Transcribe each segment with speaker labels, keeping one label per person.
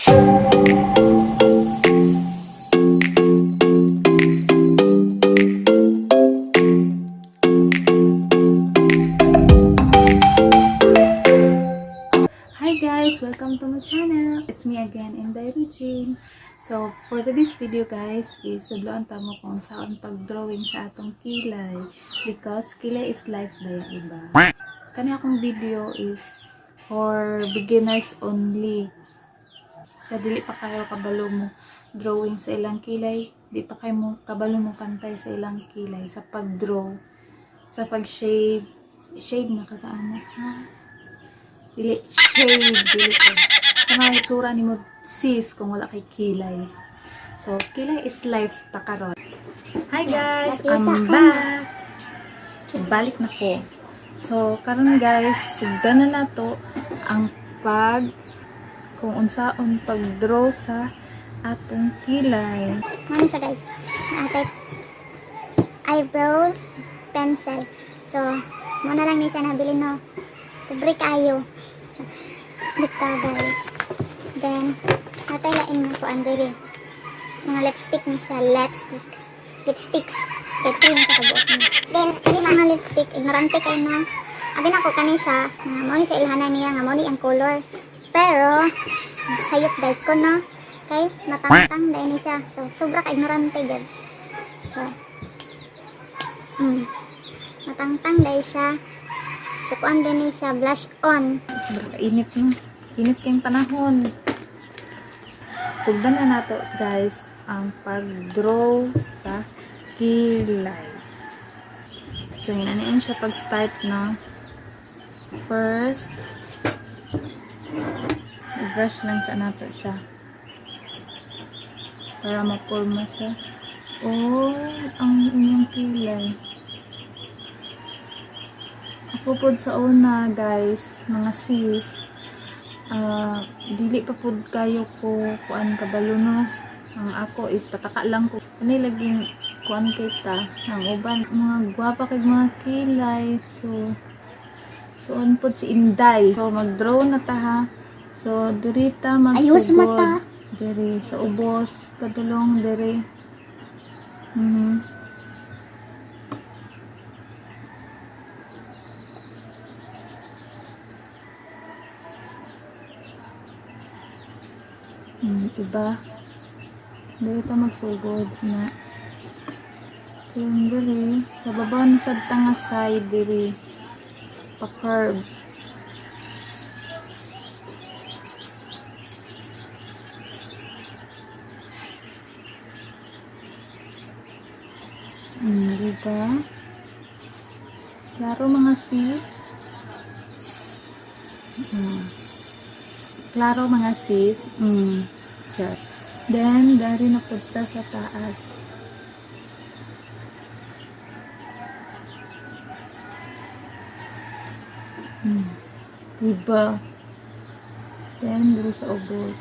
Speaker 1: Hi guys! Welcome to my channel! It's me again, Inday Regine. So, for today's video guys, is sudloan ta mo kung saan pag-drawing sa atong kilay. Because kilay is life ba iba? Kani akong video is for beginners only. Sa dili pa kayo kabalo mo drawing sa ilang kilay, di pa kayo mo kabalo mo pantay sa ilang kilay sa pag-draw, sa pag-shade, shade na kagaana ha? Dili, shade, dili ko. Sa mga itsura ni mo, sis, kung wala kay kilay. So, kilay is life ta karon. Hi guys! I'm back! Balik na ko. So, karon guys, sugdan na nato ang pag kung unsaon pag-draw sa atong kilay.
Speaker 2: Ano siya, guys? Naa tay eyebrow pencil. So, mao na lang ni siya nabili, no. Pobre kayo. So, dito, guys. Then, naa tay lain nga kuan diri. Mga lipstick ni siya. Lipstick. Lipsticks. Kay tuyo sa kabuok niya. Then, kani mga lipstick, ignorante kayo, no. Abi na ko kani siya, nga mao ni siya ilhanan niya, nga mao ni ang color. Pero, sayop dahil ko, no. Kay, matangtang dahil ni siya. So, sobra ka ignorante, gud. So, matangtang dahil siya. So, kuan din ni siya, blush on.
Speaker 1: Sobra ka init, no? Init kayong panahon. Sugdan na nato guys ang pag-draw sa kilay. So, yun ano yun siya pag-start, no? First, i-brush lang sa nato siya. Para mapulma siya. Oh, ang inyong kilay. Ako pod sa una, guys, mga sis, ah, dili pa pod kayo ko kuan kabalo, no. Ang ako is pataka lang ko. Ano laging kuan kay ta, ang uban mga gwapa kay mga kilay. So, suon pod si Inday. So mag-draw na ta ha. So diri ta magsugod.
Speaker 2: Ayos mata.
Speaker 1: Diri sa ubos, padulong diri. Iba. Diri ta magsugod na. So, yung diri, sa baba na sad ta nga side diri. Pa-curve. Diba? Klaro mga sis. Klaro mga sis. Char. Then, dari na punta sa taas. Diba? Then, diri sa ubos.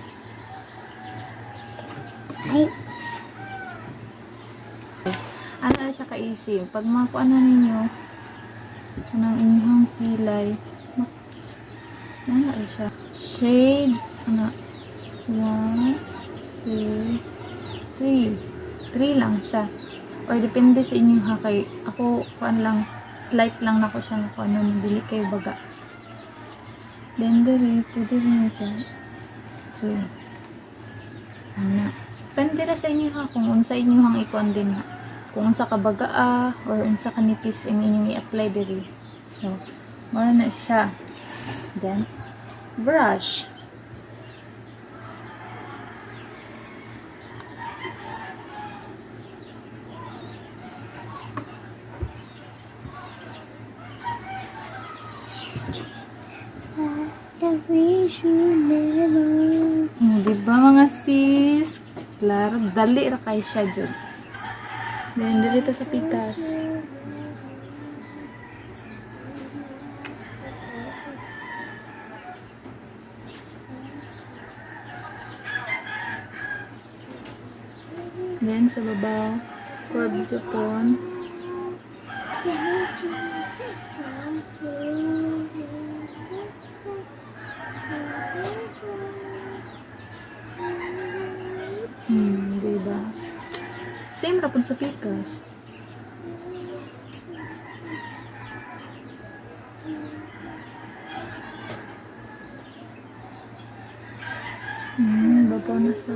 Speaker 2: Ay,
Speaker 1: Ano na siya ka-easy. Pag makuha na ninyo, anong inyong kilay, ano na siya? Shade, ano, one, two, three. Three lang siya. Or depende sa inyo ha, kay ako, kuan lang, slight lang nako siya na kung ano, dili kayo baga. Then, diri, pwede rin siya. Two. Ano. Depende ra sa inyo ha, kung unsa inyo hang ikuan din ha. Kung unsa ka bagaa or unsa ka nipis ang inyong i-apply diri. So, mao na siya. Then, brush.
Speaker 2: The wish you never.
Speaker 1: Oh, di ba mga sis? Klaro, dali ra kay siya jud. Then diri ta sa pikas. Then sa baba, curve japon. Diba? Same ra pud sa pikas. Babaw na sa.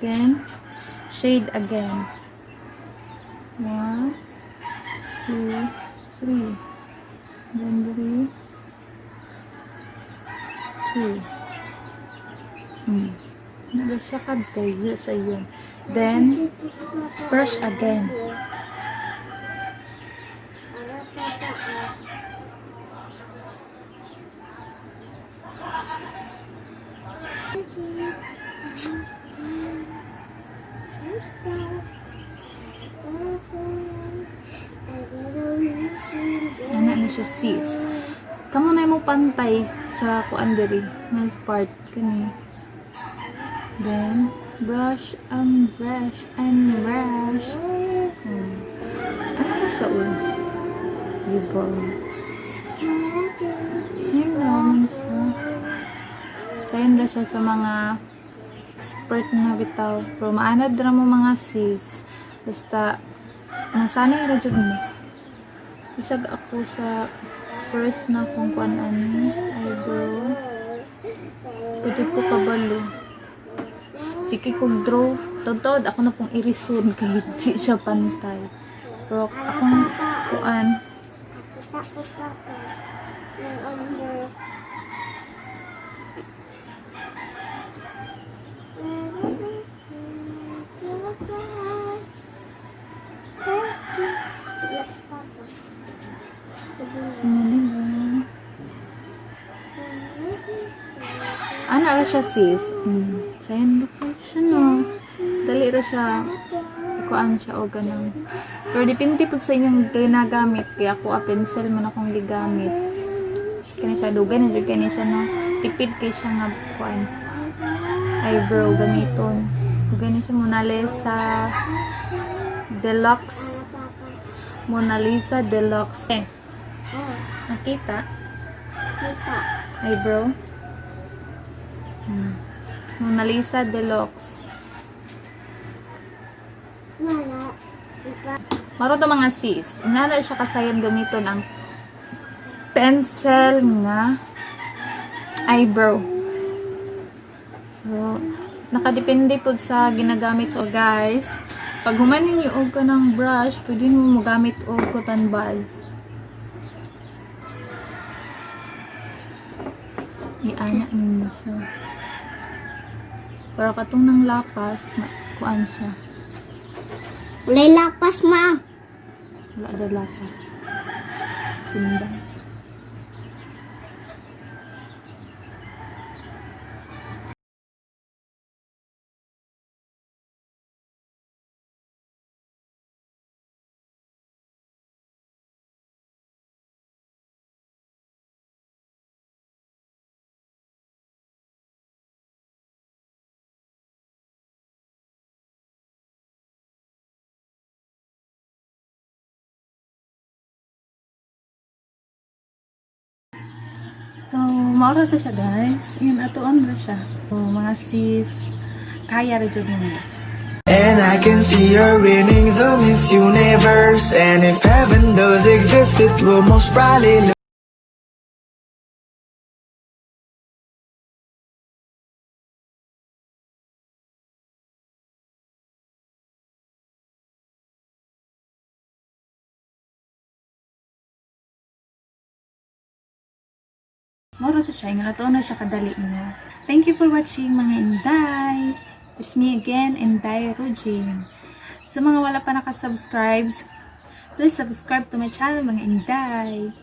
Speaker 1: Then, shade again. One, two, three. Then three, two. Naga siya kadayo sa yun. Then, brush again. Ana na siya, sis. Kamo na mo pantay sa kuan diri nga part kani. Then brush and brush and brush. Ano na siya, oh? Diba? Same lang siya. Same ra siya sa mga expert na bitaw. Pero maanad ra mo, mga sis. Basta nasanay ra jud mo. Bisag ako sa first na kung kuan ani eyebrow. Pwede ko kabalo. Sige kog draw. Totoo, ako na pong irisod kahit di siya pantay. Pero akong kuan,
Speaker 2: Kita ko, Papa. Ng umber. Yes, Papa.
Speaker 1: Diba? Ana ra siya, sis. Sayon ko siya, no. Dali ra siya. Ikuan siya o ganang. Pero depende po sa inyong ginagamit. Kaya ako, a pencil man akong gigamit. Kani siya, dugay na jud kani siya, no. Tipid kay siya nga kuan. Eyebrow gamiton. Dugay na siya, Mona Lisa Deluxe. Mona Lisa Deluxe. Eh,
Speaker 2: Oh,
Speaker 1: nakita?
Speaker 2: kita.
Speaker 1: Eyebrow. Mona Lisa Deluxe.
Speaker 2: Wala. Sipa.
Speaker 1: Maro to, mga sis. Inana siya kasayan gamiton ang pencil nga eyebrow. So, nakadepende po sa ginagamit. So, guys, pag human ninyo og kanang brush, pwede mo mogamit og cotton buds. Iana ninyo siya. Para katong ng lapas, kuan siya.
Speaker 2: Walay lapas, ma.
Speaker 1: Wala daw lapas. Sundan. So, maura to siya, guys. Yun, atuon ra siya. So, mga sis, kaya ra jud ninyo.
Speaker 3: And I can see her winning the Miss Universe. And if heaven does exist, it will most probably look
Speaker 1: Moro to siya, nga atuon na siya kadali niyo. Thank you for watching, mga inday. It's me again, Inday Rujing. Sa mga wala pa nakasubscribe, please subscribe to my channel, mga inday.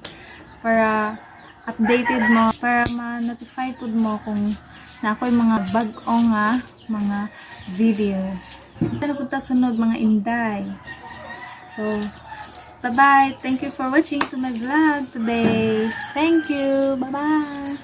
Speaker 1: Para updated mo, para ma-notify pud mo kung na ako'y mga bag-o nga mga video. Ano punta sunod, mga inday. So, bye-bye. Thank you for watching to my vlog today. Thank you. Bye-bye.